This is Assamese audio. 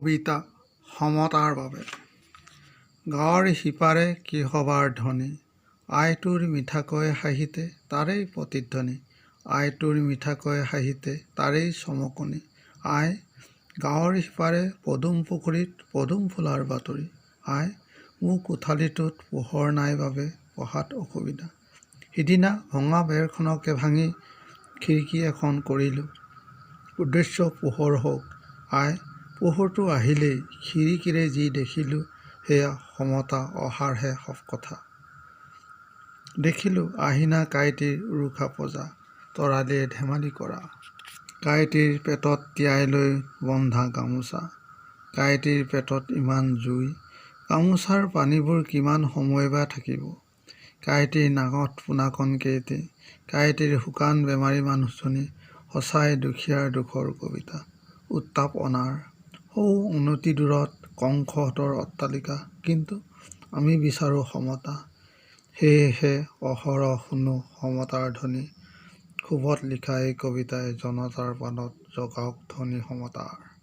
কবিতা সমতাৰ বাবে। গাঁৱৰ সিপাৰে কিহবাৰ ধ্বনি, আই তোৰ মিঠাকৈ হাঁহিতে তাৰেই প্ৰতিধ্বনি, আই তোৰ মিঠাকৈ হাঁহিতে তাৰেই চমকনি। আই, গাঁৱৰ সিপাৰে পদুম পুখুৰীত পদুম ফুলাৰ বাতৰি। আই, মোৰ কোঠালিটোত পোহৰ নাই বাবে পঢ়াত অসুবিধা। সিদিনা ভঙা বেৰখনকে ভাঙি খিৰিকী এখন কৰিলোঁ, উদ্দেশ্য পোহৰ হওক। আই, পোহৰটো আহিলেই খিৰিকীৰে যি দেখিলোঁ সেয়া সমতা অহাৰহে কথা। দেখিলোঁ আহিনা কাইটিৰ উৰুখা পঁজা, তৰালিয়ে ধেমালি কৰা। কাইটিৰ পেটত তিয়াই লৈ বন্ধা গামোচা। কাইটিৰ পেটত ইমান জুই, গামোচাৰ পানীবোৰ কিমান সময় বা থাকিব! কাইটিৰ নাঙঠ পোনাকণকেইটি, কাইটিৰ শুকান বেমাৰী মানুহজনী। সঁচাই দুখীয়াৰ দুখৰ কবিতা। উত্তাপ অনাৰ। সৌ অনতিদূৰত কংসহঁতৰ অট্টালিকা। কিন্তু আমি বিচাৰোঁ সমতা। সেয়েহে অহৰহ শুনো সমতাৰ ধ্বনি। ক্ষোভত লিখা এই কবিতাই জনতাৰ প্ৰাণত জগাওক ধ্বনি সমতাৰ।